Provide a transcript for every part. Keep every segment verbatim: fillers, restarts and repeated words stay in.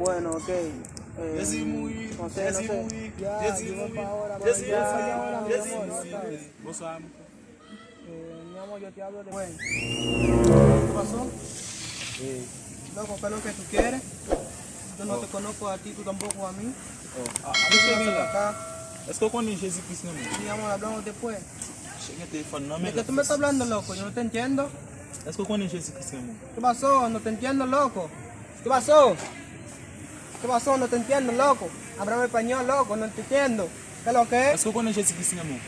Bueno, ok. Eh, no sé, no sé. Ya, yo me pago la mano. Bonswa. Eh, mi amor, yo te hablo de... Bueno. ¿Qué pasó? Eh. Loco, ¿qué es lo que tú quieres? Yo no te conozco a ti, tú tampoco a mí. Oh, ah, ¿Qué tú haces acá? Èske w konnen Jezi Kris renmen w? Mi amor, hablamos después. Cheke telefòn nan men. ¿De qué tú me estás hablando, loco? Yo no te entiendo. Èske w konnen Jezi Kris renmen w? ¿Qué pasó? No te entiendo, loco. ¿Qué pasó? ¿Qué pasó? No te entiendo, loco. Háblame español, loco, no te entiendo. ¿Qué es lo que es? Èske w konnen Jezi Kris renmen w?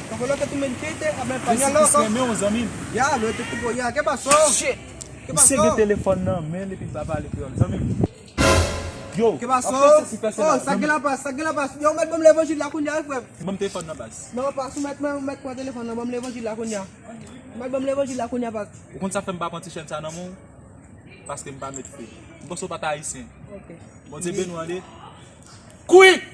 ¿Qué fue lo que tú me dijiste? Habla español, loco. Jezi Kris renmen w, zanmi m. Diablo, este tipo ya. ¿Qué pasó? Shit! ¿Qué pasó? Misye gen telefòn nan men l epi l pa pale kreyòl, zanmi m. Yo, ¿Qué pasó? Oh, sa gen la pas, sa gen la pas. Yo, mèt ban m levanjil la kounye a, frè. Ban m telefòn nan, baz. Non, pas, ou mèt, ou mèt pran telefòn nan, ban m levanjil la kounye a. Ou mèt ban m levanjil la kounye a, pas. Ou konn sa fè m pa pran ti chèn sa nan men w? Paske m pa met fè. M panse w pa t ayisyen. Ok. Bondye beni w, tande. Quick!